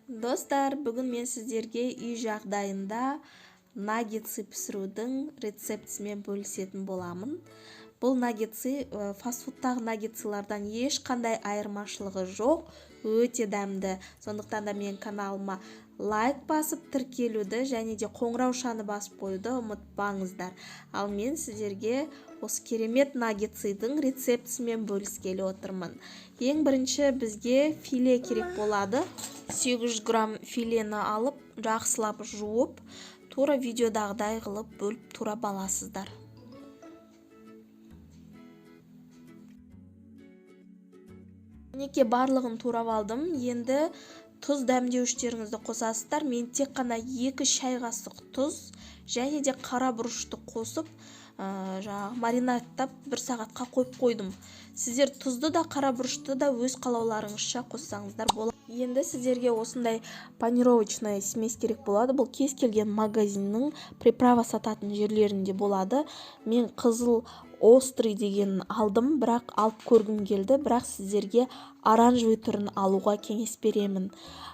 Достар, бүгін мен сіздерге үй жағдайында наггетсы пісірудің рецептісімен бөлісетін боламын. Бұл наггетсы фастфудтағы наггетсылардан ешқандай айырмашылығы жоқ, өте дәмді. Сондықтан да менің каналыма лайк басып тіркелуді және де қоңыраушаны басып қоюды ұмытпаңыздар. Ал мен сіздерге осы керемет наггетсыдың рецептісімен бөліскелі отырмын. Ең бірінші бізге филе керек болады. 800 грамм филені алып, жақсылап жуып, тура видеодағыдай қылып бөліп турап аласыздар. Мінекей, барлығын турап алдым. Енді тұз дәмдеуіштеріңізді қосасыздар. Мен тек қана 2 шай қасық тұз және де қара бұрышты қосып, жаңағы маринадтап 1 сағатқа қойып қойдым. Сіздер тұзды да қара бұрышты да өз қалауларыңызша қоссаңыздар болады. Енді сіздерге осындай панировочная смесь керек болады. Бұл кез келген магазиннің приправа сататын жерлерінде болады. Мен қызыл острый дегенін алдым, бірақ алып көргім келді, бірақ сіздерге оранжевый түрін алуға кеңес беремін.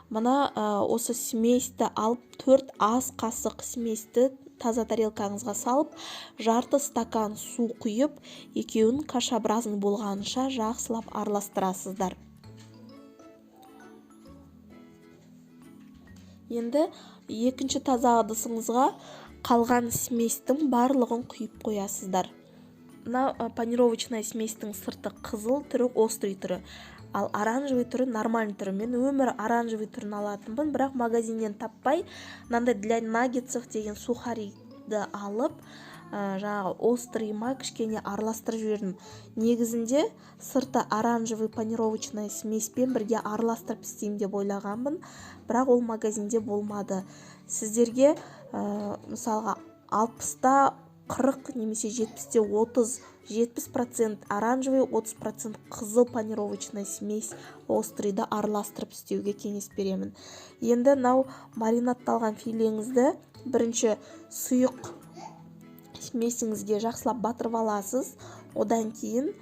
Мына осы смесьті алып, 4 ас қасық смесьті таза тарелкаңызға салып, жарты стакан су құйып, екеуін кашабразын болғанша жақсылап араластырасыздар. Енді екінші таза ыдысыңызға қалған сместің барлығын құйып қоясыздар. Мына панировочная сместің сырты қызыл түрі, острый түрі, ал оранжевый түрі нормальный түрі. Мен өмір оранжевый түрін алатынмын, бірақ магазиннен таппай мынандай для наггетсов деген сухариді алып, жаңағы острый ма кішкене араластырып жібердім. Негізінде сырты оранжевый панировочная смеспен бірге араластырып істеймін деп ойлағанмын, бірақ ол магазинде болмады. Сіздерге, мысалға, алпыста қырық немесе жетпісте отыз, жетпіс процент оранжевый, отыз процент қызыл панировочная смесь острыйды араластырып істеуге кеңес беремін. Енді мынау маринадталған филеңізді бірінші сұйық смесіңізге жақсылап батырып аласыз. Одан кейін,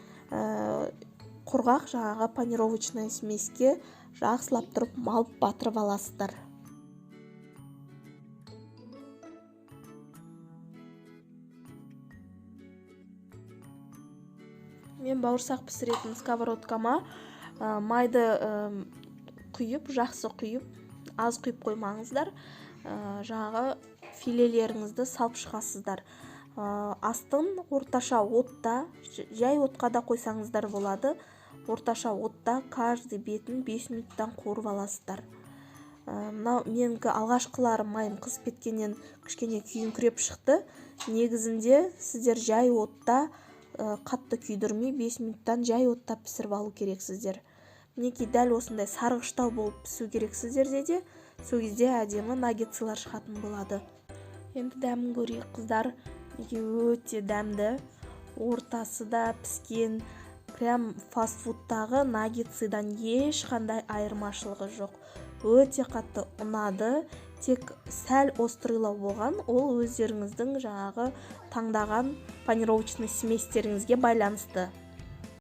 құрғақ жаңағы панировочная смеске жақсылап тұрып малып батырып аласыздар. Мен бауырсақ пісіретін сковородкама, майды, құйып, жақсы құйып, аз құйып қоймаңыздар. Жаңағы филелеріңізді салып шығасыздар. Астын орташа отта, жай отқа да қойсаңыздар болады. Орташа отта каждый бетін 5 минуттан қуырып аласыздар. Мынау менікі алғашқылары майым қызып кеткеннен кішкене күйіңкіреп шықты. Негізінде сіздер жай отта, қатты күйдірмей 5 минуттан жай отта пісіріп алу керексіздер. Мінекей, дәл осындай сарғыштау болып пісу керек сіздерде де. Сол кезде әдемі наггетсылар шығатын болады. Енді дәмін көрейік, қыздар. Мінекей, өте дәмді, ортасы да піскен, прям фастфудтағы наггетсыдан ешқандай айырмашылығы жоқ. Өте қатты ұнады, тек сәл остройлау болған, ол өздеріңіздің жаңағы таңдаған панировочный сместеріңізге байланысты.